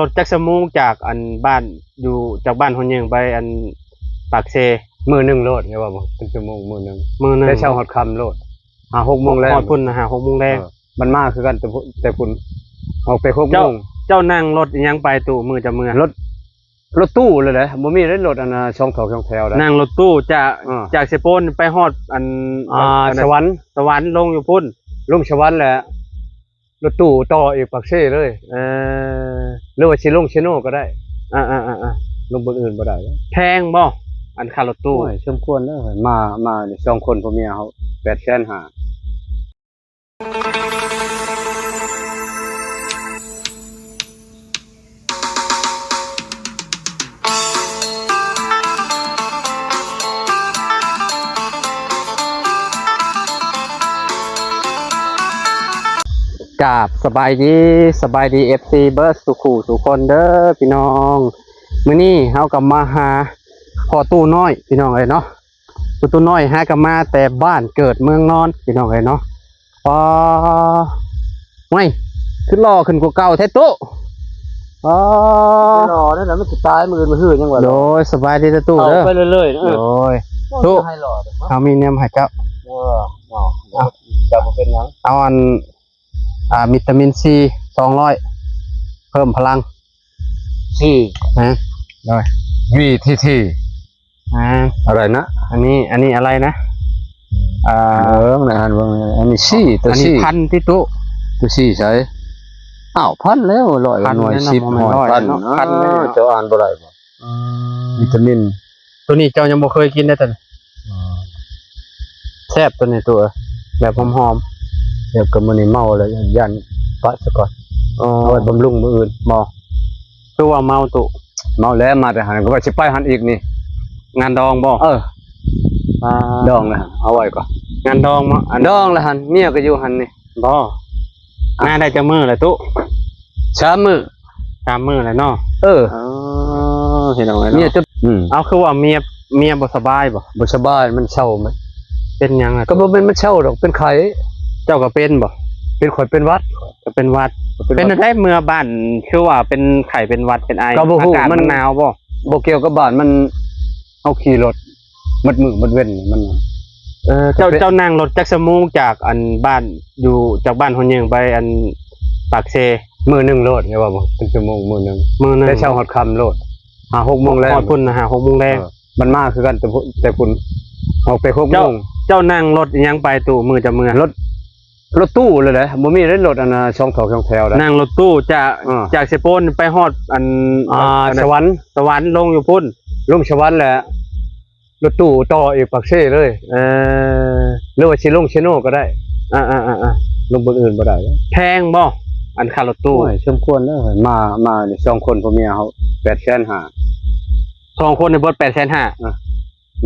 ລົດຈັກຊົ່ວໂມງຈາກອັນບ້ານ ຢູ່ຈາກບ້ານຫົວເຫຍີງໄປອັນປາກເຊ? ມື້ໜຶ່ງໂລດ ຢ່າວ່າບໍ່ເປັນຊົ່ວໂມງ ມື້ໜຶ່ງ ມື້ໜຶ່ງ ແຕ່ເຊົ້າຮອດຄ່ຳໂລດ ຫ້າຫົກໂມງແລງ ຮອດພຸ້ນນະ ຫ້າຫົກໂມງແລງ. ເອີ ມັນມາຄືກັນ ແຕ່ພຸ້ນ ແຕ່ພຸ້ນ ອອກແຕ່ຫົກໂມງ. ເຈົ້າ ເຈົ້ານັ່ງລົດອີ່ຫຍັງໄປຕູ້ ມື້ຈະເມືອ? ລົດ ລົດຕູ້ເລີຍແຫຼະ ບໍ່ມີເລີຍລົດອັນນ່າ ສອງຖອກສອງແຖວໄດ໋. ນັ່ງລົດຕູ້ຈາກ ເອີ ຈາກເຊໂປນໄປຮອດອັນ ອ່າ ອັນ ສະຫວັນ ສະຫວັນ ລົງຢູ່ພຸ້ນ ລົງສະຫວັນແຫຼະ ລົດຕູ້ຕໍ່ອີກປາກເຊເລີຍ. ເອີ ຫຼືວ່າຊິລົງເຊໂນກໍໄດ້. ອ່າໆໆໆ ລົງບ່ອນອື່ນບໍ່ໄດ້. ແພງບໍ່ ອັນຄ່າລົດຕູ້? ໂອ້ຍ ສົມຄວນແລ້ວ ມາ ມານີ້ສອງຄົນ ຜົວເມຍເຮົາ ແປດແສນຫ້າ. ກາບສະບາຍດີ ສະບາຍດີ ເອັຟຊີ ເບິດສູ່ຄູ່ສູ່ຄົນເດີພີ່ນ້ອງ. ມື້ນີ້ເຮົາກໍມາຫາພໍ່ຕູ້ນ້ອຍພີ່ນ້ອງເອີຍເນາະ. ຕູ້ຕູ້ນ້ອຍຫາກໍມາແຕ່ບ້ານເກີດເມືອງນອນພີ່ນ້ອງເອີຍເນາະ. ອໍ ໂອ້ຍ ຄືຫຼໍ່ຂຶ້ນກວ່າເກົ່າແທ້ຕູ້. ອໍ ຫຼໍ່ນັ້ນນະ ມັນຊິຕາຍມື້ອື່ນມື້ຮືຫຍັງວະ. ໂດຍ ສະບາຍດີເດີຕູ້ເດີ. ເອົາໄປເລື້ອຍໆ ເອີ ໂດຍ ຕູ້ ໃຫ້ຫຼໍ່ເດີ ເຮົາມີແນວໃຫ້ເຈົ້າ. ເອີ ເອົາ ເຈົ້າບໍ່ເປັນຫຍັງ ເອົາອັນ ອ່າ ວິຕາມິນຊີ ສອງຮ້ອຍ ເພີ່ມພະລັງ. ຊີ ຮະ ໂດຍ ວີທີທີ ອ່າ ອະໄລນະ ອັນນີ້ ອັນນີ້ອະໄລນະ? ອ່າ ເບິ່ງນະ ອັນ ເບິ່ງ ອັນນີ້ຊີ ຕົວ ອັນນີ້ ຊີ ພັນຕິຕຸ ຕົວຊີໃສ? ອ້າວ ພັນແລ້ວ ຮ້ອຍ ພັນ ໜ່ວຍ ສິບ ຮ້ອຍ ພັນ ເນາະ ພັນ ເຈົ້າອ່ານບໍ່ໄດ້ບໍ່? ອືມ ວິຕາມິນ ຕົວນີ້ເຈົ້າຍັງບໍ່ເຄີຍກິນເດ້ຕົວນີ້. ອໍ ແຊບຕົວນີ້ຕຸ ແບບຫອມໆ. ແຊບ ກໍມື້ນີ້ເມົາແລ້ວ ຢ້ານປະຊະກ່ອນ. ອໍ ເອົາໄວ້ບຳລຸງມື້ອື່ນ. ບໍ່ ຄືວ່າເມົາຕຸ? ເມົາແລ້ວ ມາແຕ່ຫັ້ນກໍວ່າຊິໄປຫັ້ນອີກນີ້. ງານດອງບໍ່? ເອີ ອ່າ ດອງແລ້ວ ເອົາໄວ້ກ່ອນ. ງານດອງບໍ່? ອັນ ດອງແລ້ວຫັ້ນ ເມຍກໍຢູ່ຫັ້ນນີ້. ບໍ່ ອ່ະ ມາໄດ້ຈັກມື້ແລ້ວຕຸ? ສາມມື້ ສາມມື້ແລ້ວເນາະ. ເອີ ເອີ ເຫັນເອົາໄວ້ເນາະ ເມຍຈະ ອືມ ເອົາ ຄືວ່າເມຍ ເມຍບໍ່ສະບາຍບໍ່? ບໍ່ສະບາຍ ມັນເຊົາ. ເປັນຫຍັງອະ? ກໍບໍ່ແມ່ນມັນເຊົາດອກ ເປັນໄຂ້. ເຈົ້າກໍເປັນບໍ່? ເປັນ ຂ້ອຍເປັນຫວັດ. ກໍເປັນຫວັດ. ເປັນຫວັດ. ເປັນຈັ່ງໃດເມືອບ້ານ ຄືວ່າເປັນໄຂ້ເປັນຫວັດເປັນໄອ? ກໍບໍ່ຮູ້ ອາກາດມັນ ມັນໜາວບໍ່? ບໍ່ກ່ຽວກັບບ້ານ ມັນ ເຮົາຂີ່ລົດ ໝົດມື້ໝົດເວັນມັນ. ເອີ ເຈົ້າ ເຈົ້ານັ່ງລົດຈັກຊົ່ວໂມງຈາກອັນບ້ານ ຢູ່ຈາກບ້ານຫົວເຫຍີງໄປອັນປາກເຊ? ມື້ໜຶ່ງໂລດ ຢ່າວ່າບໍ່ເປັນຊົ່ວໂມງ ມື້ໜຶ່ງ ມື້ໜຶ່ງ ແຕ່ເຊົ້າຮອດຄ່ຳໂລດ ຫ້າຫົກໂມງແລງ ຮອດພຸ້ນນະ ຫ້າຫົກໂມງແລງ. ເອີ ມັນມາຄືກັນ ແຕ່ພຸ້ນ ແຕ່ພຸ້ນ ອອກແຕ່ຫົກໂມງ. ເຈົ້າ ເຈົ້ານັ່ງລົດອີ່ຫຍັງໄປຕູ້ ມື້ຈະເມືອ? ລົດ ລົດຕູ້ເລີຍແຫຼະ ບໍ່ມີເລີຍລົດອັນນ່າ ສອງຖອກສອງແຖວໄດ໋. ນັ່ງລົດຕູ້ຈາກ ອ່າ ຈາກເຊໂປນໄປຮອດອັນ ອ່າ ອັນ ສະຫວັນ ສະຫວັນ ລົງຢູ່ພຸ້ນ ລົງສະຫວັນແຫຼະ ລົດຕູ້ຕໍ່ອີກປາກເຊເລີຍ. ເອີ ຫຼືວ່າຊິລົງເຊໂນກໍໄດ້. ອ່າໆໆໆ ລົງບ່ອນອື່ນບໍ່ໄດ້. ແພງບໍ່ ອັນຄ່າລົດຕູ້? ໂອ້ຍ ສົມຄວນແລ້ວ ມາ ມານີ້ສອງຄົນ ຜົວເມຍເຮົາ ແປດແສນຫ້າ. ສອງຄົນນີ້ເບິດແປດແສນຫ້າ. ອ່າ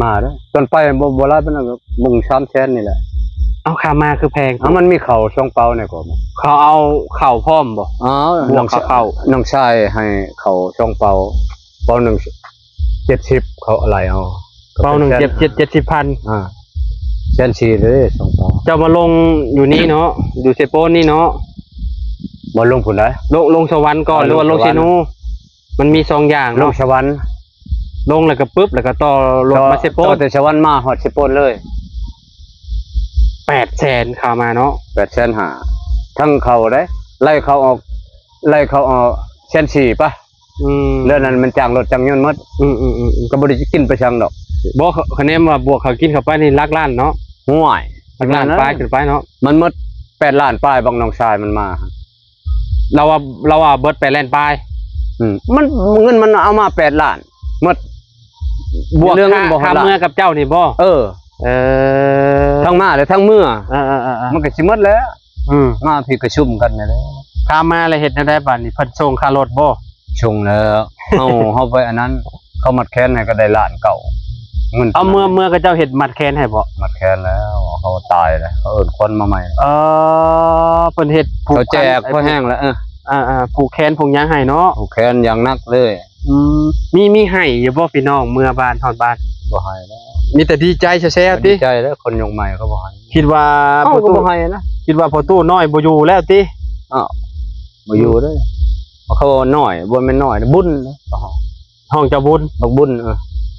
ມາເດ້ ຕອນໄປບໍ່ ບໍ່ຫຼາຍປານນັ້ນ ເບິ່ງສາມແສນນີ້ແຫຼະ. ເອົາ ຂາມາຄືແພງ? ເອົາ ມັນມີເຂົ້າສອງເປົານີ້ກໍ ເຂົາເອົາເຂົ້າພ້ອມບໍ່? ອ້າວ ບວກເຂົ້າ ນ້ອງຊາຍໃຫ້ເຂົ້າສອງເປົາ ເປົາໜຶ່ງເຈັດສິບ ເຂົາໄລ່ເອົາ ເປົາໜຶ່ງເຈັດ ເຈັດ ເຈັດສິບພັນ. ອ່າ ແສນສີ່ເດ້ ສອງເປົາ. ເຈົ້າມາລົງຢູ່ນີ້ເນາະ ຢູ່ເຊໂປນນີ້ເນາະ? ບໍ່ ລົງພຸ້ນໃດ໋ ລົງ ລົງສະຫວັນກ່ອນ ອ່າ ຫຼືວ່າລົງເຊໂນ? ມັນມີສອງຢ່າງເນາະ ລົງສະຫວັນ ລົງແລ້ວກໍປຶບ ແລ້ວກໍຕໍ່ລົດມາເຊໂປນ ຕໍ່ແຕ່ສະຫວັນມາຮອດເຊໂປນເລີຍ. ແປດແສນ ຂາມາເນາະ ແປດແສນຫ້າ ທັງເຂົ້າເດ້ ໄລ່ເຂົ້າອອກ ໄລ່ເຂົ້າອອກແສນສີ່ປະ. ອືມ ເລື່ອງນັ້ນມັນຈ້າງລົດຈ້າງຍົນໝົດ. ອືມໆໆໆ ກໍບໍ່ໄດ້ກິນໄປສັງດອກ. ບໍ່ ຄະແນນວ່າບວກເຂົ້າກິນເຂົ້າໄປນີ້ຫຼັກລ້ານເນາະ? ຫ້ວຍ ຫຼັກລ້ານປາຍຂຶ້ນໄປເນາະ ມັນໝົດແປດລ້ານປາຍ ບັກນ້ອງຊາຍມັນມາ. ລາວວ່າ ລາວວ່າເບິດແປດລ້ານປາຍ. ອືມ ມັນ ເງິນມັນເອົາມາແປດລ້ານໝົດ ບວກ ເລື່ອງເງິນ ຄ່າເມືອກັບເຈົ້ານີ້ບໍ່? ເອີ ເອີ ທັງມາແລະທັງເມືອ. ເອີໆໆໆ ມັນກໍຊິໝົດແລ້ວ. ອືມ ມາພີ້ກໍຊຸມກັນນີ້ແຫຼະ. ຂ້າມມາແລ້ວເຮັດແນວໃດບາດນີ້? ເພິ່ນສົ່ງຄ່າລົດບໍ່? ສົ່ງແລ້ວ ເຮົາ ເຮົາໄປອັນນັ້ນ ເຂົາມັດແຂນໃຫ້ກໍໄດ້ລ້ານເກົ້າ ເງິນ. ເອົາ ເມືອ ເມືອເຂົາເຈົ້າເຮັດມັດແຂນໃຫ້ບໍ່? ມັດແຂນແລ້ວ ເຂົາຕາຍແລ້ວ ເຂົາເອີ້ນຂວັນມາໃໝ່. ເອີ ເພິ່ນເຮັດຜູກ ເຂົາແຈກພໍແຮງແລ້ວ. ເອີ ອ່າໆ ຜູກແຂນຜູກຫຍັງໃຫ້ເນາະ ຜູກແຂນຢ່າງໜັກເລີຍ. ອືມ ມີ ມີໃຫ້ຢູ່ບໍ່ພີ່ນ້ອງ ເມືອບ້ານຮອດບ້ານ? ບໍ່ໃຫ້ແລ້ວ ມີແຕ່ດີໃຈແຊວໆ ຕິ ດີໃຈແລ້ວ ຄົນຍຸກໃໝ່ເຂົາບໍ່ໃຫ້. ຄິດວ່າ ເອົ້າ ພໍ່ຕູ້ ກໍບໍ່ໃຫ້ນະ ຄິດວ່າພໍ່ຕູ້ນ້ອຍບໍ່ຢູ່ແລ້ວຕິ? ອ້າວ ບໍ່ຢູ່ເດ້. ເຂົາເວົ້ານ້ອຍ ບໍ່ແມ່ນນ້ອຍ ບຸນເດ້. ເຂົາຮ້ອງ ຮ້ອງເຈົ້າບຸນ ບັກບຸນ. ເອີ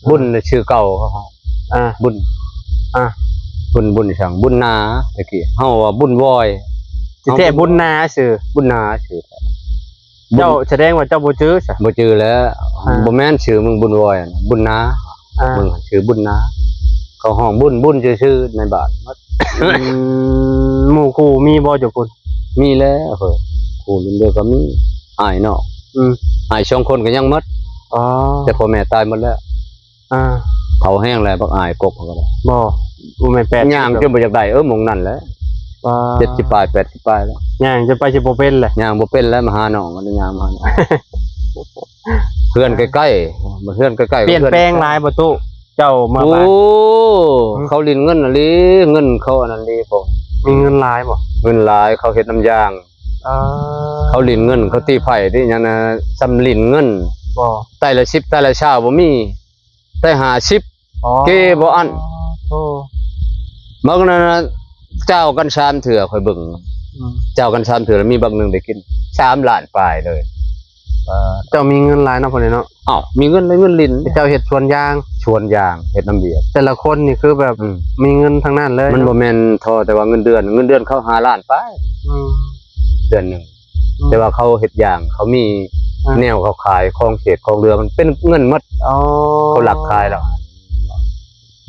ເອີ ບຸນນະ ຊື່ເກົ່າເຂົາຮ້ອງ ອ່າ ບຸນ ອ່າ ບຸນ ບຸນສັງ ບຸນນາ ແຕ່ກີ້ເຮົາວ່າບຸນວອຍ ທີ່ແທ້ບຸນນາຊື່ ບຸນນາຊື່. ເຈົ້າ ບຸນ ສະແດງວ່າເຈົ້າບໍ່ຈື່ຊະ. ບໍ່ຈື່ແລ້ວ ອ່າ ບໍ່ແມ່ນຊື່ມຶງ ບຸນວອຍ ບຸນນາ. ອ່າ ມຶງຊື່ບຸນນາ ເຂົາຮ້ອງບຸນ ບຸນຊື່ໆ ໃນບ້ານໝົດ. ອືມ ໝູ່ຄູ່ມີບໍ່ຢູ່ພຸ້ນ? ມີແລ້ວເຮີ້ຍ ຄູ່ລຸ້ນດຽວກໍມີ ອ້າຍນ້ອງ. ອືມ ອ້າຍສອງຄົນກໍຍັງໝົດ. ອໍ ແຕ່ພໍ່ແມ່ຕາຍໝົດແລ້ວ. ອ່າ ເຖົ້າແຮງແລ້ວ ບັກອ້າຍກົກເຂົາກໍໄດ້ ບໍ່ ບໍ່ແມ່ນແປດສິບ ຍ່າງຈົນບໍ່ຢາກໄດ້. ເອີ ໝ່ອງນັ້ນແຫຼະ ວ່າ ເຈັດສິບປາຍ ແປດສິບປາຍແລ້ວ ຍ່າງຈົນໄປຊິບໍ່ເປັນແຫຼະ ຍ່າງບໍ່ເປັນແລ້ວ ມາຫານ້ອງ ອັນນີ້ຍ່າງມາຫານ້ອງ. ເຮືອນໃກ້ໆ ເຮືອນໃກ້ໆ ປ່ຽນແປງຫຼາຍບໍ່ຕູ້ ເຈົ້າມາ ໂອ້ ບ້ານ? ເຂົາຫຼິ້ນເງິນອີ່ຫຼີ ເງິນເຂົາອັນນັ້ນດີບໍ່ ມີເງິນຫຼາຍບໍ່? ເງິນຫຼາຍ ເຂົາເຮັດນ້ຳຢາງ. ອ່າ ເຂົາຫຼິ້ນເງິນ ເຂົາຕີໄພ້ຕີຫຍັງນະ ສ່ຳຫຼິ້ນເງິນ ບໍ່ ໄຕ້ລະສິບ ໄຕ້ລະຊາວບໍ່ມີ ໄດ້ຫ້າສິບ ອໍ ເກບໍ່ອັນ. ໂອ້ ເບິ່ງນັ້ນນະ ເຈົ້າກັນສາມເທື່ອ ຂ້ອຍເບິ່ງ ອືມ ເຈົ້າກັນສາມເທື່ອ ແລ້ວມີບັກໜຶ່ງໄດ້ກິນສາມລ້ານປາຍເລີຍ. ເຈົ້າມີເງິນຫຼາຍເນາະ ພວກນີ້ເນາະ. ອ້າວ ມີເງິນ ໄດ້ເງິນຫຼິ້ນ ເຈົ້າເຮັດສວນຢາງ ສວນຢາງ ເຮັດນຳວຽກ ແຕ່ລະຄົນນີ້ຄືແບບ ອືມ ມີເງິນທັງນັ້ນເລີຍ. ມັນບໍ່ແມ່ນທໍ່ແຕ່ວ່າເງິນເດືອນ ເງິນເດືອນເຂົາຫ້າລ້ານປາຍ ອືມ ເດືອນໜຶ່ງ ອືມ ແຕ່ວ່າເຂົາເຮັດຢາງ ເຂົາມີ ອ່າ ແນວເຂົາຂາຍຂອງເສດຂອງເຫຼືອ ມັນເປັນເງິນໝົດ. ອໍ ເຂົາລັກຂາຍແລ້ວ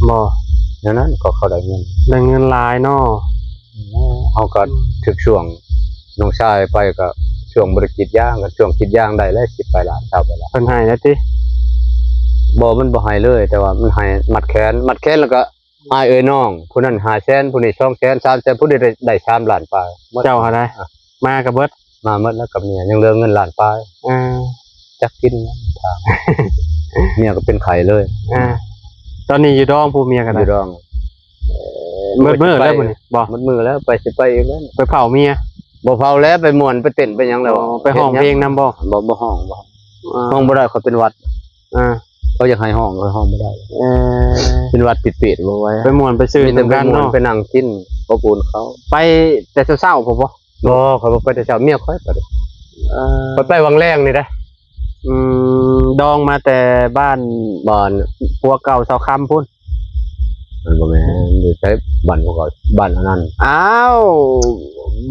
ບໍ່ ແນວນັ້ນກໍເຂົາໄດ້ເງິນ ໄດ້ເງິນຫຼາຍເນາະ. ເຮົາກໍ ອືມ ຖືກຊ່ວງ ນ້ອງຊາຍໄປກໍຊ່ວງບໍ່ໄດ້ກຣີດຢາງ ກໍຊ່ວງກຣີດຢາງໄດ້ແລ້ວ ສິບປາຍລ້ານ ຊາວປາຍລ້ານ ເພິ່ນໃຫ້ແລ້ວຕິ? ບໍ່ ມັນບໍ່ໃຫ້ເລີຍ ແຕ່ວ່າມັນໃຫ້ມັດແຂນ ມັດແຂນແລ້ວກໍ ອ້າຍເອີຍນ້ອງ ຜູ້ນັ້ນຫ້າແສນ ຜູ້ນີ້ສອງແສນ ສາມແສນ ຜູ້ນີ້ໄດ້ ໄດ້ສາມລ້ານປາຍ. ເຈົ້າຫັ້ນນະ ອ່ະ ມາກໍເບິດ ມາໝົດແລ້ວກັບເມຍ ຍັງເຫຼືອເງິນລ້ານປາຍ. ອ່າ ຈັກກິນຫຍັງ ເມຍກໍເປັນໄຂ້ເລີຍ. ອ່າ ຕອນນີ້ຢູ່ດອງ ຜູ້ເມຍກໍໄດ້ ຢູ່ດອງ. ເອີ ເບິດມື້ແລ້ວມື້ນີ້ບໍ່? ເບິດມື້ແລ້ວ ໄປ ຊິໄປອີກແລ້ວ ໄປເຝົ້າເມຍ. ບໍ່ເຝົ້າແລ້ວ ໄປມ່ວນ ໄປເຕັ້ນ ໄປຫຍັງແລ້ວ. ອໍ ໄປຮ້ອງເພງນຳບໍ່? ບໍ່ ບໍ່ຮ້ອງ ບໍ່ຮ້ອງ ອ່າ ຮ້ອງບໍ່ໄດ້ ຂ້ອຍເປັນຫວັດ. ອ່າ ເຂົາຢາກໃຫ້ຮ້ອງ ຂ້ອຍຮ້ອງບໍ່ໄດ້. ເອີ ເປັນຫວັດປິດໆ ບໍ່ໄຫວ. ໄປມ່ວນໄປຊື່ນນຳກັນເນາະ ໄປນັ່ງກິນ ອົບອຸ່ນເຂົາ. ໄປແຕ່ເຊົ້າໆ ພຸ້ນບໍ່? ບໍ່ ຂ້ອຍບໍ່ໄປແຕ່ເຊົ້າ ເມຍຂ້ອຍໄປ. ເອີ ຂ້ອຍໄປຫວ່າງແລງນີ້ເດ້. ອືມ ດອງມາແຕ່ບ້ານ ບ້ານຜົວເກົ່າຊາວຄຳພຸ້ນ. ມັນບໍ່ແມ່ນ ຢູ່ໃສ ບ້ານພວກເຂົາ ບ້ານອັນນັ້ນ. ອ້າວ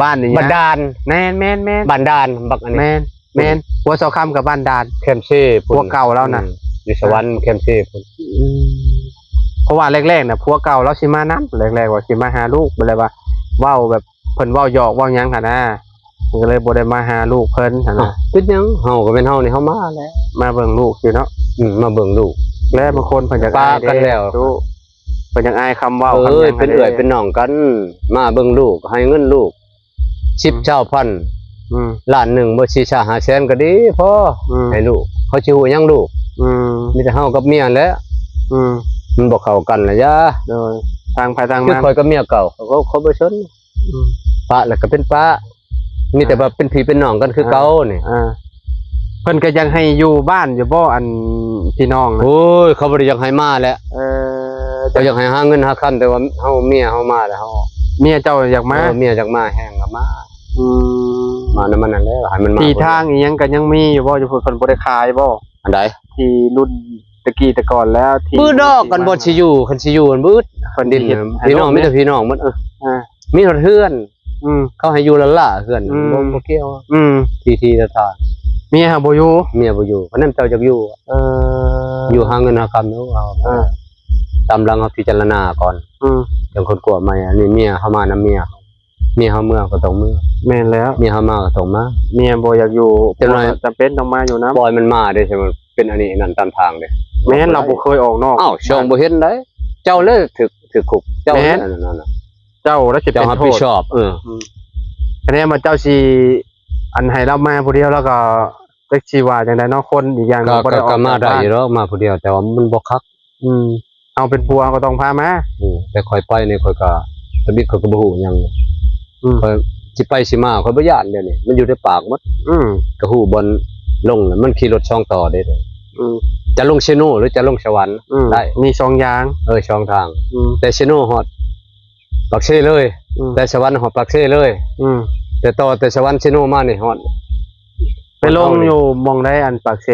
ບ້ານນີ້ ບ້ານດານ. ແມ່ນໆໆ ບ້ານດານ ບັກອັນນີ້. ແມ່ນ ແມ່ນ ຜົວສາວຄຳກັບບ້ານດານ ແຄມເຊພຸ້ນ ຜົວເກົ່າລາວນະ. ອືມ ຢູ່ສະຫວັນ ແຄມເຊພຸ້ນ. ອືມ ເພາະວ່າແລກໆນະ ຜົວເກົ່າລາວຊິມານຳ ແລກໆວ່າຊິມາຫາລູກ ແບບວ່າເວົ້າແບບ ເພິ່ນເວົ້າຫຍອກເວົ້າຫຍັງຫັ້ນນະ ເພິ່ນກໍເລີຍບໍ່ໄດ້ມາຫາລູກເພິ່ນຫັ້ນນະ. ອ້າວ ເປັນຫຍັງ ເຮົາກໍແມ່ນເຮົານີ້ ເຮົາມາແຫຼະ ມາເບິ່ງລູກຊື່ເນາະ. ອືມ ມາເບິ່ງລູກ ແລະບາງຄົນເພິ່ນຢາກອາຍເດ້ ເພິ່ນຢາກອາຍຄຳເວົ້າ ເອີຍ ຄຳຫຍັງ ເປັນເອື້ອຍເປັນນ້ອງກັນ ມາເບິ່ງລູກ ໃຫ້ເງິນລູກ ສິບ ຊາວພັນ ອືມ ລ້ານໜຶ່ງ ບໍ່ ສີ່ ຫ້າແສນກໍດີພໍ ອືມ ໃຫ້ລູກ ເຂົາຊິຮູ້ຫຍັງລູກ. ອືມ ມີແຕ່ເຮົາກັບເມຍຫັ້ນແຫຼະ. ອືມ ມັນບໍ່ເຂົ້າກັນລະຢາ. ໂດຍ ຕ່າງໃຜຕ່າງມັນ ຄືຂ້ອຍກັບເມຍເກົ່າ ເຂົາ ເຂົາບໍ່ສົນ. ອືມ ປະແລ້ວກໍເປັນປະ ມີແຕ່ວ່າເປັນພີ່ເປັນນ້ອງກັນຄືເກົ່ານີ້. ອ່າ ເພິ່ນກໍຢາກໃຫ້ຢູ່ບ້ານຢູ່ບໍ່ ອັນພີ່ນ້ອງນະ? ໂອ້ຍ ເຂົາບໍ່ໄດ້ຢາກໃຫ້ມາແຫຼະ. ເອີ ເຂົາຢາກໃຫ້ຫາເງິນຫາຄຳ ແຕ່ວ່າເຮົາ ເມຍເຮົາມາແລ້ວ ເຮົາ ເມຍເຈົ້າຢາກມາ? ເອີ ເມຍຢາກມາແຮງກໍມາ. ອືມ ມານຳມັນນັ້ນແຫຼະ ໃຫ້ມັນມາ. ທີ່ທາງອີ່ຫຍັງກໍຍັງມີຢູ່ບໍ່ ຢູ່ພຸ້ນ ເພິ່ນບໍ່ໄດ້ຂາຍບໍ່? ອັນໃດ? ທີ່ລຸ້ນແຕ່ກີ້ແຕ່ກ່ອນແລ້ວ ທີ່ ບືດດອກກັນ ບໍ່ຊິຢູ່ ຄັນຊິຢູ່ມັນບືດ ເພິ່ນດິນ ພີ່ນ້ອງ ມີແຕ່ພີ່ນ້ອງໝົດ. ເອີ ອ່າ ມີຮອດເຮືອນ. ອືມ ເຂົາໃຫ້ຢູ່ລ້າໆ ເຮືອນ ອືມ ບໍ່ ບໍ່ກ່ຽວ. ອືມ ທີ່ ທີ່ທາງ ເມຍຫາບໍ່ຢູ່ ເມຍບໍ່ຢູ່ ອັນນັ້ນເຈົ້າຢາກຢູ່. ເອີ ຢູ່ຫາເງິນຫາຄຳເນາະ ເອົາ ເອີ ຕາມຫຼັງເຮົາພິຈາລະນາກ່ອນ. ອືມ ຈັ່ງຄົ້ນຄວ້າໃໝ່. ອັນນີ້ເມຍເຮົາມານຳເມຍ ເມຍເຮົາເມືອກໍຕ້ອງເມືອ. ແມ່ນແລ້ວ ເມຍເຮົາມາກໍຕ້ອງມາ. ເມຍບໍ່ຢາກຢູ່ ຈັກໜ້ອຍ ເພາະວ່າຈຳເປັນຕ້ອງມາຢູ່ນຳ. ປ່ອຍມັນມາເດ້ ຊິເປັນອັນນີ້ອັນນັ້ນຕາມທາງເດ້. ແມ່ນ ເຮົາບໍ່ເຄີຍອອກນອກ. ອ້າວ ຊ່ອງບໍ່ເຫັນໃດ ເຈົ້າເລີຍຖືກ ຖືກຄຸກ ເຈົ້າເລີຍ. ແມ່ນ ອັນນັ້ນນະ ເຈົ້າລະຊິເປັນ ເຈົ້າຮັບຜິດຊອບ. ໂທດ. ເອີ ອືມ ຄະແນນວ່າເຈົ້າຊິ ອັນໃຫ້ລາວມາຜູ້ດຽວ ລາວກໍຈັກຊິວ່າຈັ່ງໃດເນາະ ຄົນອີກຢ່າງໜຶ່ງ ກໍ ບໍ່ໄດ້ອອກ ກໍມາໄດ້ຢູ່ດອກ ມາຜູ້ດຽວ ແຕ່ວ່າມັນບໍ່ຄັກ. ອືມ ເຮົາເປັນຜົວເຮົາກໍຕ້ອງພາມາ. ອືມ ແຕ່ຂ້ອຍໄປນີ້ ຂ້ອຍກໍ ທຳອິດຂ້ອຍກໍບໍ່ຮູ້ຫຍັງ. ອືມ ຂ້ອຍຊິໄປຊິມາ ຂ້ອຍບໍ່ຢ້ານດຽວນີ້ ມັນຢູ່ໃນປາກໝົດ. ອືມ ກໍຮູ້ບ່ອນລົງແລ້ວ ມັນຂີ່ລົດສອງຕໍ່ເດ້. ອືມ ຈະລົງເຊໂນ ຫຼື ຈະລົງສະຫວັນ ອືມ ໄດ້ ມີສອງຢ່າງ. ເອີ ສອງທາງ. ອືມ ແຕ່ເຊໂນຮອດປາກເຊເລີຍ. ອືມ ແຕ່ສະຫວັນຮອດປາກເຊເລີຍ. ອືມ ແຕ່ຕໍ່ແຕ່ສະຫວັນເຊໂນມານີ້ຮອດ ໄປລົງຢູ່ໝ່ອງໃດ ອັນປາກເຊ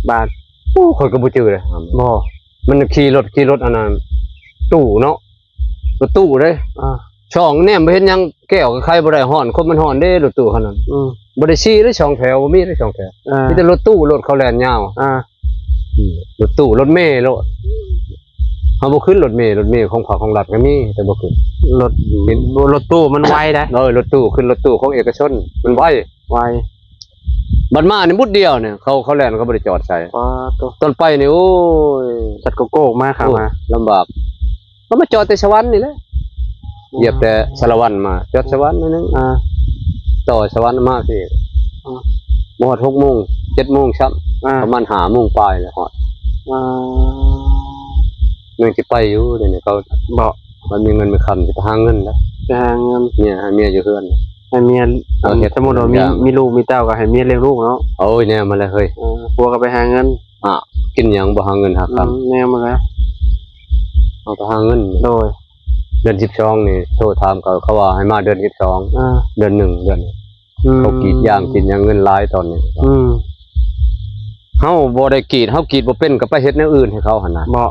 ບ້ານ? ໂອ້ ຂ້ອຍກໍບໍ່ຈື່ເດ້. ບໍ່ ມັນຂີ່ລົດ ຂີ່ລົດອັນນັ້ນ ຕູ້ເນາະ ລົດຕູ້ເດ້. ອ່າ ຊ່ອງແນມບໍ່ເຫັນຫຍັງ ແກ້ວກໍໄຂບໍ່ໄດ້ ຮ້ອນ ຄົນມັນຮ້ອນເດ້ ລົດຕູ້ຄັນນັ້ນ. ອືມ ບໍ່ໄດ້ສີ່ເດ້ ສອງແຖວ ບໍ່ມີເດ້ສອງແຖວ. ເອີ ມີແຕ່ລົດຕູ້ ລົດເຂົາແລ່ນຍາວ. ອ່າ ອືມ ລົດຕູ້ ລົດເມໂລດ. ເຮົາບໍ່ຂຶ້ນລົດເມ ລົດເມຂອງພາກຂອງລັດກໍມີ ແຕ່ບໍ່ຂຶ້ນ. ລົດ ເຫັນ ລົດຕູ້ມັນໄວໄດ໋. ເອີ ລົດຕູ້ ຂຶ້ນລົດຕູ້ຂອງເອກະຊົນ ມັນໄວ ໄວ. ບັດມານີ້ບຸດດຽວນີ້ ເຂົາ ເຂົາແລ່ນ ເຂົາບໍ່ໄດ້ຈອດໃສ. ປາດໂທ້ ຕອນໄປນີ້ ໂອ້ຍ ຈັດໂກໂກ້ມາ ຂາມາ ໂອ້ຍ ລຳບາກ. ເຂົາມາຈອດແຕ່ສະຫວັນນີ້ແຫຼະ ອືມ ຢຽບແຕ່ສາລະວັນມາ ຈອດສະຫວັນໜ້ອຍໜຶ່ງ ອ່າ ຕໍ່ສະຫວັນມາພີ້. ອ່າ ບໍ່ຮອດຫົກໂມງ ເຈັດໂມງຊ້ຳ ອ່າ ປະມານຫ້າໂມງປາຍແລ້ວຮອດ. ອ່າ ຍັງຊິໄປຢູ່ ດຽວນີ້ເຂົາ ບໍ່ ມັນມີເງິນມີຄຳ ຊິໄປຫາເງິນແລ້ວ ໄປຫາເງິນ ເມຍ ໃຫ້ເມຍຢູ່ເຮືອນ ໃຫ້ເມຍ ເອີ ອັນ ເຮັດ ສົມມຸດວ່າມີ ທຸກຢ່າງ ມີລູກມີເຕົ້າກໍໃຫ້ເມຍລ້ຽງລູກເນາະ. ໂອ້ຍ ແນວມາແລ້ວເຮີ້ຍ ເອີ ຜົວກໍໄປຫາເງິນ. ອ່າ ກິນຫຍັງບໍ່ຫາເງິນຫາຄຳ? ອືມ ແນວມາແລ້ວ ເຮົາກໍຫາເງິນ. ໂດຍ ເດືອນສິບສອງນີ້ໂທຖາມເຂົາ ເຂົາວ່າໃຫ້ມາເດືອນສິບສອງ. ອ່າ ເດືອນໜຶ່ງ ເດືອນນີ້ ອືມ ເຂົາກຣີດຢາງກຣີດຫຍັງ ເງິນຫຼາຍຕອນນີ້. ອືມ ເຮົາບໍ່ໄດ້ກຣີດ ເຮົາກຣີດບໍ່ເປັນ ກໍໄປເຮັດແນວອື່ນໃຫ້ເຂົາຫັ້ນນະ. ບໍ່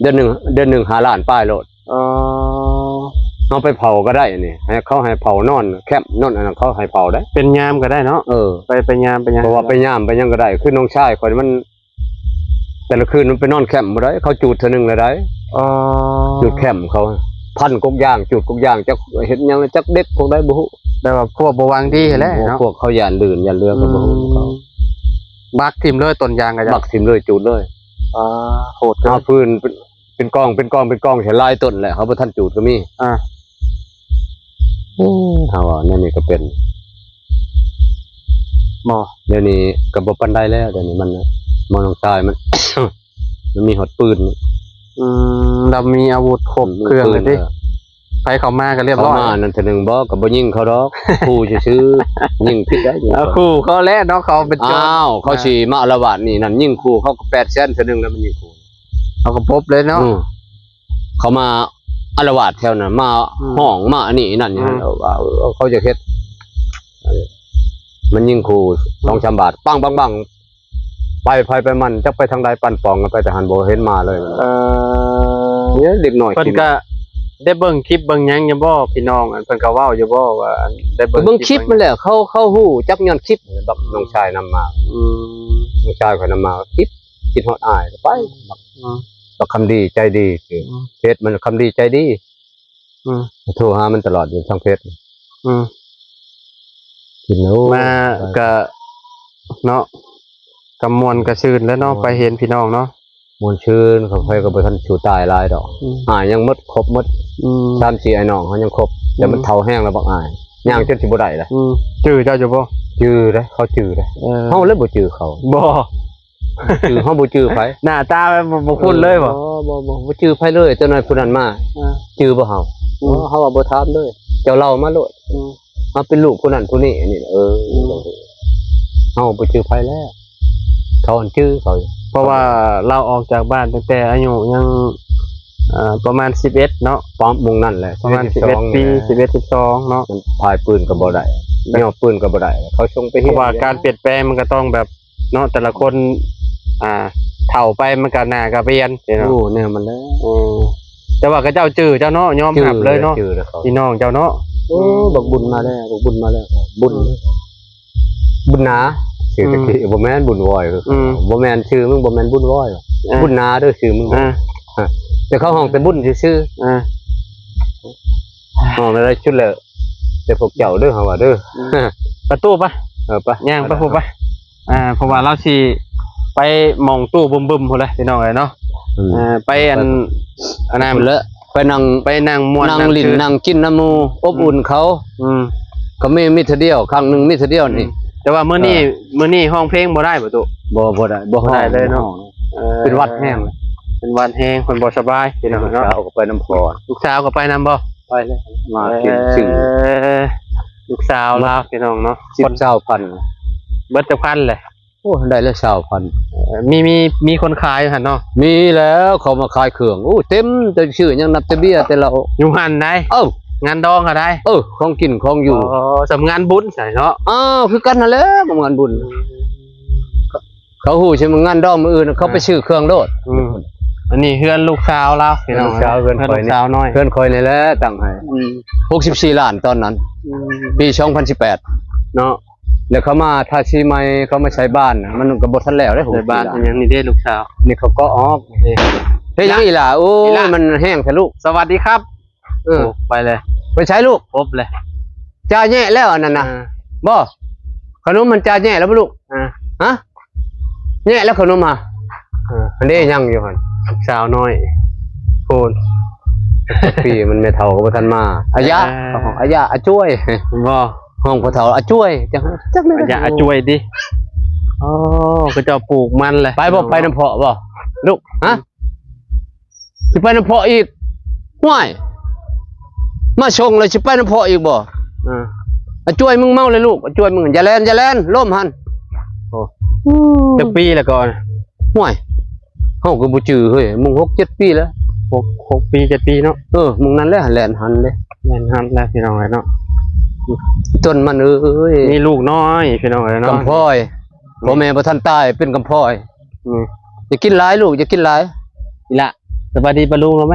ເດືອນໜຶ່ງ ເດືອນໜຶ່ງຫ້າລ້ານປາຍໂລດ. ອໍ ເຮົາໄປເຝົ້າກໍໄດ້ນີ້ ໃຫ້ເຂົາໃຫ້ເຝົ້ານອນແຄມ ນອນອັນນັ້ນ ເຂົາໃຫ້ເຝົ້າໄດ້ ເປັນຍາມກໍໄດ້ເນາະ. ເອີ ໄປ ໄປຍາມໄປຫຍັງ ເພາະວ່າໄປຍາມໄປຫຍັງກໍໄດ້ ຄືນ້ອງຊາຍຂ້ອຍມັນ ແຕ່ລະຄືນມັນໄປນອນແຄມບໍ່ໄດ້ ເຂົາຈູດເທື່ອໜຶ່ງລະໄດ໋. ອໍ ຈູດແຄມເຂົາ ພັນກົກຢາງ ຈູດກົກຢາງ ຈັກເຮັດຫຍັງ ຈັກເດັກພວກໃດບໍ່ຮູ້ ແຕ່ວ່າພວກບໍ່ຫວັງດີຫັ້ນແຫຼະເນາະ ພວກເຂົາຢ້ານລື່ນຢ້ານເຫຼືອ ກໍບໍ່ຮູ້ເຂົາ ອືມ ບັກຖິ້ມເລີຍ ຕົ້ນຢາງກໍຢາກ ບັກຖິ້ມເລີຍ ຈູດເລີຍ. ອ່າ ໂຫດເກີນ ເອົາຟືນ ເປັນກອງ ເປັນກອງ ເປັນກອງ ເຫັນຫຼາຍຕົ້ນແຫຼະ ເຂົາບໍ່ທັນຈູດກໍມີ. ອ່າ ໂອ້ ເຮົາວ່າແນວນີ້ກໍເປັນ ບໍ່ ດຽວນີ້ກໍບໍ່ປານໃດແລ້ວ ດຽວນີ້ມັນ ໝໍນ້ອງຊາຍມັນ ມັນມີຮອດປືນ. ອືມ ລາວມີອາວຸດຄົບເຄື່ອງ ມີ ແລ້ວຕິ ເອີ ໃຜເຂົ້າມາກໍລຽບຮ້ອຍ ເຂົ້າມານັ້ນເທື່ອໜຶ່ງບໍ່ ກໍບໍ່ຍິງເຂົາດອກ ຂູ່ຊື່ໆ ຍິງຜິດໄດ໋ ເອົາ ຍິງເຂົາ ຂູ່ເຂົາແລ້ວເນາະ ເຂົາເປັນໂຈນ ອ້າວ ເຂົາຊິມາອາລະວາດນີ້ນັ້ນ ຍິງຂູ່ເຂົາກໍແປດແສນເທື່ອໜຶ່ງແລ້ວ ມັນຍິງຂູ່ ເຂົາກໍປົບເລີຍເນາະ. ອືມ ເຂົາມາອາລະວາດແຖວນັ້ນ ມາ ອືມ ຮ້ອງມາອັນນີ້ອັນນັ້ນຢູ່ຫັ້ນ ອືມ ເອີ ວ່າ ເອີ ເຂົາຢາກເຮັດ ມັນຍິງຂູ່ ອືມ ສອງສາມບາດ ປັງໆໆ ໄປໃຜໄປມັນ ຈັກໄປທາງໃດ ປັ້ນປ່ອງກັນໄປ ແຕ່ຫັ້ນບໍ່ເຫັນມາເລີຍ. ເອີ ເດັກນ້ອຍ ເພິ່ນກໍໄດ້ເບິ່ງຄລິບເບິ່ງຫຍັງຢູ່ບໍ່ ພີ່ນ້ອງ ອັນເພິ່ນກໍເວົ້າຢູ່ບໍ່ວ່າ ອັນ ໄດ້ເບິ່ງ ເບິ່ງຄລິບ ຄລິບມັນແຫຼະ ເຂົາ ເຂົາຮູ້ຈັກຍ້ອນຄລິບ ບັກ ອືມ ນ້ອງຊາຍນຳມາ. ອືມ ນ້ອງຊາຍຂ້ອຍນຳມາ ຄລິບ ຄິດຮອດອ້າຍ ໄປ ອືມ ບັກ ອືມ ບັກຄຳດີໃຈດີ ອືມ ເຟສມັນຄຳດີໃຈດີ. ອືມ ໂທຫາມັນຕະຫຼອດຢູ່ທາງເຟສ. ອືມ ກິນ ໂອ້ ມາກະເນາະ ກະມ່ວນກະຊື່ນແຫຼະເນາະ ມ່ວນ ໄປເຫັນພີ່ນ້ອງເນາະ ມ່ວນຊື່ນ. ຂ້າພະເຈົ້າກໍບໍ່ທັນສູ້ຕາຍຫຼາຍດອກ ອືມ ອ້າຍຍັງໝົດ ຄົບໝົດ ອືມ ສາມສີ່ອ້າຍນ້ອງເຮົາຍັງຄົບ ແຕ່ມັນ ອືມ ເຖົ້າແຮງແລ້ວບັກອ້າຍ ຍ່າງຈົນຊິບໍ່ໄດ້ລະ. ອືມ ຈື່ເຈົ້າຢູ່ບໍ່? ຈື່ເດ້ ເຂົາຈື່ເດ້ ເອີ ເຮົາແຫຼະບໍ່ຈື່ເຂົາ ບໍ່ ຈື່ ເຮົາບໍ່ຈື່ໃຜ ໜ້າຕາບໍ່ ບໍ່ຄຸ້ນເລີຍບໍ່? ເອີ ບໍ່ ບໍ່ ບໍ່ຈື່ໃຜເລີຍ. ເຈົ້ານາຍຜູ້ນັ້ນມາ ອ່າ ຈື່ບໍ່ເຮົາ? ອືມ ເຮົາວ່າບໍ່ຖາມເລີຍ ເຈົ້າເລົ່າມາໂລດ. ອືມ ເຮົາເປັນລູກຜູ້ນັ້ນຜູ້ນີ້ ອັນນີ້ ເອີ ອືມ ເຮົາບໍ່ຈື່ໃຜແລ້ວ ເຂົາຫັ້ນຈື່ເຂົາ ເພາະວ່າລາວອອກຈາກບ້ານຕັ້ງແຕ່ອາຍຸຍັງ ເອີ ປະມານສິບເອັດເນາະ ປະມານນັ້ນແຫຼະ ປະມານສິບເອັດປີ ສິບເອັດ ສິບສອງເນາະ ມັນພາຍປືນກໍບໍ່ໄດ້ ຍ່ອປືນກໍບໍ່ໄດ້ ເຂົາສົ່ງໄປຮຽນ ເພາະວ່າການປ່ຽນແປງມັນກໍຕ້ອງແບບ ເນາະ ແຕ່ລະຄົນ ອ່າ ເຖົ້າໄປມັນກໍໜ້າກໍປ່ຽນເນາະ. ໂອ້ ແນວມັນແຫຼະ ເອີ ແຕ່ວ່າເຂົາເຈົ້າຈື່ເຈົ້າເນາະ ຍອມຮັບເລີຍເນາະ ຈື່ເລີຍ ພີ່ນ້ອງເຈົ້າເນາະ. ໂອ້ ອືມ ບັກບຸນມາແລ້ວ ບັກບຸນມາແລ້ວ ບຸນ ອືມ ບຸນໜາ ຊື່ຕະກີ້ ອືມ ບໍ່ແມ່ນບຸນວອຍ ອືມ ບໍ່ແມ່ນ ຊື່ມຶງບໍ່ແມ່ນບຸນວອຍ ອ່າ ບຸນໜາເດີຊື່ມຶງ ອ່າ ແຕ່ເຂົາຮ້ອງແຕ່ບຸນຊື່ໆ ອ່າ ຮ້ອງໄດ້ຊຸດແລ້ວ ແຕ່ພວກເຈົ້າເດີ ເຮົາວ່າເດີ ອືມ ປະຕູໄປ ເອີ ໄປ ຍ່າງໄປພຸ້ນໄປ ອ່າ ເພາະວ່າລາວຊິໄປໝ່ອງຕູ້ບຶ້ມໆ ພຸ້ນແຫຼະ ພີ່ນ້ອງເອີຍເນາະ ອືມ ເອີ ໄປອັນ ອັນນັ້ນ ພຸ້ນແຫຼະ ໄປນັ່ງ ໄປນັ່ງມ່ວນ ນັ່ງຫຼິ້ນ ນັ່ງຊື່ນ ນັ່ງກິນນຳໝູ່ ອືມ ອົບອຸ່ນເຂົາ ອືມ ກໍມີ ມີເທື່ອດຽວ ຄັ້ງໜຶ່ງມີເທື່ອດຽວນີ້ ອືມ ແຕ່ວ່າມື້ນີ້ ເອີ ມື້ນີ້ຮ້ອງເພງບໍ່ໄດ້ບໍ່ຕຸ? ບໍ່ ບໍ່ໄດ້ ບໍ່ຮ້ອງ ບໍ່ໄດ້ເລີຍເນາະ ບໍ່ຮ້ອງ ເອີ ເປັນຫວັດແຮງ ເປັນຫວັດແຮງ ເພິ່ນບໍ່ສະບາຍ ພີ່ນ້ອງເນາະ ລູກສາວກໍໄປນຳພໍ່ ລູກສາວກໍໄປນຳບໍ່? ໄປແລ້ວ ມາກິນຊື້ ເອີ ລູກສາວລາວ ພີ່ນ້ອງເນາະ ສິບ ຊາວພັນ ເບິດຈັກພັນແຫຼະ? ໂອ້ ໄດ້ແລ້ວຊາວພັນ ເອີ ມີ ມີ ມີຄົນຂາຍຢູ່ຫັ້ນເນາະ? ມີແລ້ວ ເຂົາມາຂາຍເຄື່ອງ ໂອ້ ເຕັມ ແຕ່ຊື້ຫຍັງນັບແຕ່ເບຍແຕ່ເຫຼົ້າ ຢູ່ຫັ້ນໃດ ເອີ ງານດອງຫັ້ນໃດ ເອີ ຂອງກິນຂອງຢູ່ ອໍ ສຳງານບຸນໃສ່ເນາະ ອ້າວ ຄືກັນຫັ້ນແຫຼະ ງານບຸນ ອືມ ເຂົາຮູ້ຊິມາງານດອງມື້ອື່ນ ເຂົາໄປຊື້ເຄື່ອງໂລດ. ອືມ ອັນນີ້ເຮືອນລູກສາວລາວ ພີ່ນ້ອງ. ເຮືອນລູກສາວ ເຮືອນຂ້ອຍນີ້ ເຮືອນລູກສາວນ້ອຍ ເຮືອນຂ້ອຍນີ້ແຫຼະຕັ້ງໃຫ້. ອືມ ຫົກສິບສີ່ລ້ານຕອນນັ້ນ. ອືມ ປີສອງພັນສິບແປດເນາະ. ແລ້ວເຂົາມາທາສີໃໝ່ ເຂົາມາໃສ່ບານ ມັນກໍບໍ່ທັນແລ້ວເດ້. ໃສ່ບານ ຫູ ເປັນຫຍັງນີ້ເດ້ລູກສາວ? ນີ້ເຂົາກໍອອກ. ເຮັດຫຍັງອີ່ຫຼ້າ? ໂອ້ຍ ອີ່ຫຼ້າ ມັນແຮງແທ້ລູກ. ສະຫວັດດີຄັບ. ເອີ ໂອ້ ໄປເລີຍ. ໄປໃສລູກ? ຄົບເລີຍ. ຈ່າແຍະແລ້ວອັນນັ້ນນະ. ອ່າ ບໍ່ ຂະໜົມມັນຈ່າແຍະແລ້ວບໍ່ລູກ? ອ່າ ຮະ ແຍະແລ້ວຂະໜົມຫາ. ເອີ ອັນເດ້ຍັງຢູ່ຫັ້ນ ສາວນ້ອຍໂພນ. ປີມັນແມ່ເຖົ້າກໍບໍ່ທັນມາ. ອາຍາ ເອີ ອາຍາ ອາຈວຍ ບໍ່ ຫ້ອງພໍ່ເຖົ້າອາຈວຍ. ຈັກ ຈັກແມ່ນ ອາຍາ ອາຈວຍຕິ. ອໍ ເຂົາເຈົ້າປູກມັນແຫຼະ. ໄປບໍ່? ໄປນຳພໍ່ບໍ່ລູກ? ຮະ ຊິໄປນຳພໍ່ອີກ? ຫ້ວຍ ມາສົ່ງແລ້ວຊິໄປນຳພໍ່ອີກບໍ່? ອ່າ ອາຈວຍ ມຶງເມົາແລ້ວລູກ. ອາຈວຍ ມຶງຢ່າແລ່ນ ຢ່າແລ່ນ ລົ້ມຫັ້ນ. ໂອ້ ຈັກປີແລ້ວກໍ? ຫ້ວຍ ເຮົາກໍບໍ່ຈື່ເຮີ້ຍ ມຶງຫົກເຈັດປີແລ້ວ. ຫົກ ຫົກປີເຈັດປີເນາະ. ເອີ ມຶງນັ້ນແຫຼະ ແລ່ນຫັ້ນເດ້ ແລ່ນຫັ້ນແຫຼະ ພີ່ນ້ອງເອີຍເນາະ. ຕົ້ນມັນເອີຍ ມີລູກນ້ອຍ ພີ່ນ້ອງເອີຍເນາະ ກຳພ້ອຍ. ພໍ່ແມ່ບໍ່ທັນຕາຍ ເປັນກຳພ້ອຍ. ອືມ ຢ່າກິນຫຼາຍລູກ ຢ່າກິນຫຼາຍ. ອີ່ຫຼ້າ ສະບາຍດີປ້າລຸງເຮົາໄໝ?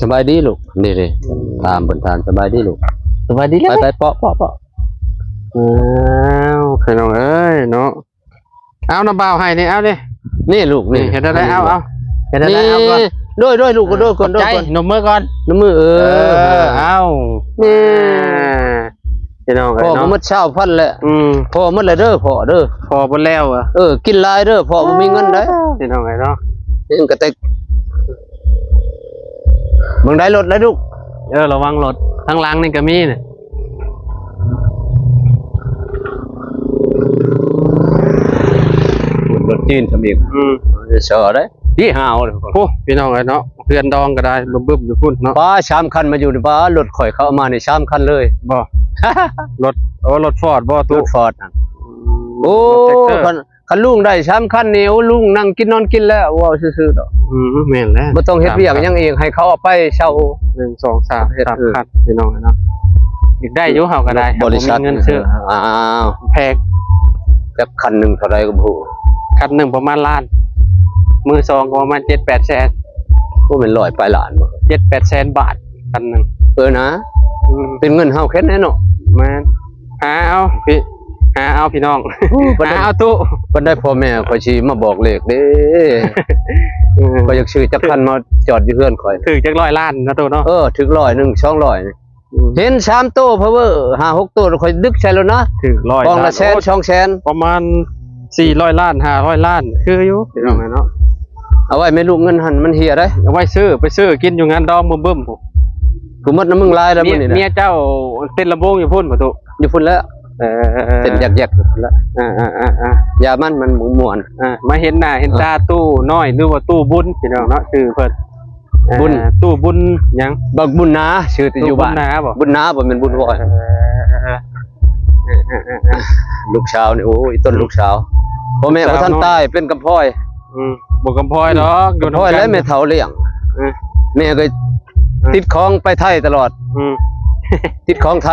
ສະບາຍດີລູກ. ນີ້ໆ ອືມ ຖາມເພິ່ນ ຖາມສະບາຍດີລູກ. ສະບາຍດີ. ໄປໆ ເປາະໆໆ. ອ້າວ ພີ່ນ້ອງເອີຍເນາະ. ເອົາ ນ້ຳບ່າວໃຫ້ນີ້ ເອົານີ້ ນີ້ລູກນີ້. ນີ້ ເຮັດໄດ້ ເອົາ ເອົາ ເຮັດໄດ້ ເອົາກ່ອນ. ໂດຍໆ ລູກ ໂດຍກ່ອນ ໂດຍກ່ອນ. ນບມືກ່ອນ ນບມື. ເອີ ເອີ ເອົາ ນີ້ ພີ່ນ້ອງເອີຍເນາະ. ພໍ່ກໍໝົດຊາວພັນແຫຼະ. ອືມ ພໍ່ໝົດແລ້ວເດີ ພໍ່ເດີ ພໍ່ໝົດແລ້ວ. ເອີ ກິນຫຼາຍເດີ ພໍ່ບໍ່ມີເງິນໄດ໋ ພີ່ນ້ອງເອີຍເນາະ. ເອງກໍແຕ່ ເບິ່ງໄດ້ລົດໄດ້ລູກ. ເອີ ລະວັງລົດ ທາງຫຼັງນີ້ກໍມີນີ້. ພຸ້ນລົດຈີນທຳອີກ. ອືມ ເຊາະໄດ້ ດີຫາວ. ໂອ້ ພີ່ນ້ອງເອີຍເນາະ ເຮືອນດອງກໍໄດ້ບຶບໆຢູ່ພຸ້ນເນາະ. ປ້າ ສາມຄັນມາຢູ່ນີ້ ປ້າ ລົດຂ້ອຍເຂົ້າມານີ້ສາມຄັນເລີຍ. ບໍ່ ລົດ ໂອ້ ລົດຟອດບໍ່ຕູ້? ລົດຟອດຫັ້ນ. ອືມ ໂອ້ ລົດແທັກເຕີ ຄັນ ຄັນລຸງໄດ້ສາມຄັນນີ້ ໂອ້ ລຸງນັ່ງກິນນອນກິນແລ້ວ ເວົ້າຊື່ໆດອກ. ອືມ ແມ່ນແຫຼະ ບໍ່ຕ້ອງເຮັດວຽກຫຍັງອີກ ໃຫ້ເຂົາເອົາໄປເຊົ່າ. ໜຶ່ງ ສອງ ສາມ ສາມ ເອີ ຄັນ ພີ່ນ້ອງເນາະ. ຢາກໄດ້ຢູ່ ເຮົາກໍໄດ້ ບໍລິສັດ ບໍ່ມີເງິນຊື້. ອ້າວ ແພງ. ຈັກຄັນໜຶ່ງເທົ່າໃດກໍບໍ່ຮູ້. ຄັນໜຶ່ງປະມານລ້ານ ມືສອງກໍປະມານເຈັດແປດແສນ. ບໍ່ແມ່ນຮ້ອຍປາຍລ້ານບໍ່? ເຈັດແປດແສນບາດ ຄັນໜຶ່ງ. ເອີນະ. ອືມ ເປັນເງິນເຮົາແຄ່ນັ້ນເນາະ. ແມ່ນ. ຫາເອົາພີ່ ຫາເອົາພີ່ນ້ອງ. ໂອ້ ປານໃດ ຫາເອົາຕູ້ ປານໃດພໍ່ແມ່ຂ້ອຍຊິມາບອກເລກເດ້. ເອີ ຂ້ອຍຢາກຊື້ຈັກຄັນມາຈອດຢູ່ເຮືອນຂ້ອຍ. ຖືກຈັກຮ້ອຍລ້ານເນາະຕູ້ເນາະ. ເອີ ຖືກຮ້ອຍໜຶ່ງ ສອງຮ້ອຍ. ອືມ ເຫັນສາມໂຕ ພາວເວີ ຫ້າຫົກໂຕ ຂ້ອຍດຶກໃສ່ໂລດນະ. ຖືກຮ້ອຍ ກອງລະແສນ ໂອ້ຍ ສອງແສນ ປະມານສີ່ຮ້ອຍລ້ານ ຫ້າຮ້ອຍລ້ານ ຄືຢູ່ ພີ່ນ້ອງເນາະ. ເອົາໄວ້ແມ່ລູກ ເງິນຫັ້ນມັນເຫຍໄດ໋. ເອົາໄວ້ຊື້ ໄປຊື້ກິນຢູ່ງານດອງບຶ້ມໆ ຜູ້ໝົດນຳມຶງຫຼາຍແລ້ວມື້ນີ້ນະ. ເມຍເຈົ້າເຕັ້ນລຳໂພງຢູ່ພຸ້ນບໍ່ຕູ້? ຢູ່ພຸ້ນແຫຼະ. ເອີ ເຕັ້ນແຢກໆຢູ່ພຸ້ນແຫຼະ. ອ່າໆໆໆ ຢ່າມັນ ມັນບໍ່ມ່ວນ. ອ່າ ມາເຫັນໜ້າເຫັນຕາ ເອີ ຕູ້ນ້ອຍ ຫຼືວ່າຕູ້ບຸນ ພີ່ນ້ອງເນາະ ຊື່ເພິ່ນ. ບຸນ ເອີ ຕູ້ບຸນຫຍັງ? ບັກບຸນນາ ຊື່ແຕ່ຢູ່ບ້ານ. ບຸນນາບໍ່? ບຸນນາບໍ່ແມ່ນບຸນວອຍ. ເອີ ເອີ ເອີ ເອີ ເອີ ລູກສາວນີ້ ໂອ້ຍ ຕົ້ນລູກສາວ ພໍ່ແມ່ບໍ່ທັນຕາຍ ເປັນກຳພ້ອຍ. ອືມ ບໍ່ກຳພ້ອຍດອກ ຢູ່ນຳກັນ ກຳພ້ອຍແລ້ວແມ່ເຖົ້າລ້ຽງ. ເອີ ແມ່ກໍ ເອີ ຕິດຂອງໄປໄທຕະຫຼອດ. ອືມ ຕິດຂອງໄທ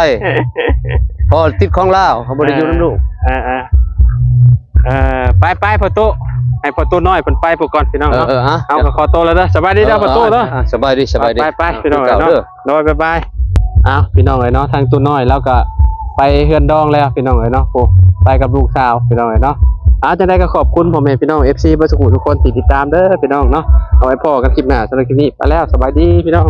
ພໍ່ຕິດຂອງລາວ ເຂົາບໍ່ໄດ້ຢູ່ນຳລູກ. ເອີ ເອີ ເອີ ເອີ ໄປໆ ພໍ່ຕູ້ ໃຫ້ພໍ່ຕູ້ນ້ອຍເພິ່ນໄປພຸ້ນກ່ອນ ພີ່ນ້ອງເນາະ. ເອີ ເອີ ເຮົາກໍຂໍໂຕແລ້ວເດີ ສະບາຍດີເດີ ພໍ່ຕູ້ເດີ. ເອີ ເອີ ສະບາຍດີ ສະບາຍດີ ໄປໆ ພີ່ນ້ອງເອີຍເນາະ. ໂດຍ ບາຍບາຍ. ອ້າວ ພີ່ນ້ອງເອີຍເນາະ ທາງຕູ້ນ້ອຍລາວກໍໄປເຮືອນດອງແລ້ວ ພີ່ນ້ອງເອີຍເນາະ. ໂອ້ ໄປກັບລູກສາວ ພີ່ນ້ອງເອີຍເນາະ. ອ້າວ ຈັ່ງໃດກໍຂອບຄຸນພໍ່ແມ່ພີ່ນ້ອງ ເອັຟຊີ ເບິດສູ່ຜູ້ທຸກຄົນທີ່ຕິດຕາມເດີ ພີ່ນ້ອງເນາະ. ເອົາໄວ້ພໍ້ກັນຄລິບໜ້າ ສຳລັບຄລິບນີ້ໄປແລ້ວ ສະບາຍດີ ພີ່ນ້ອງ.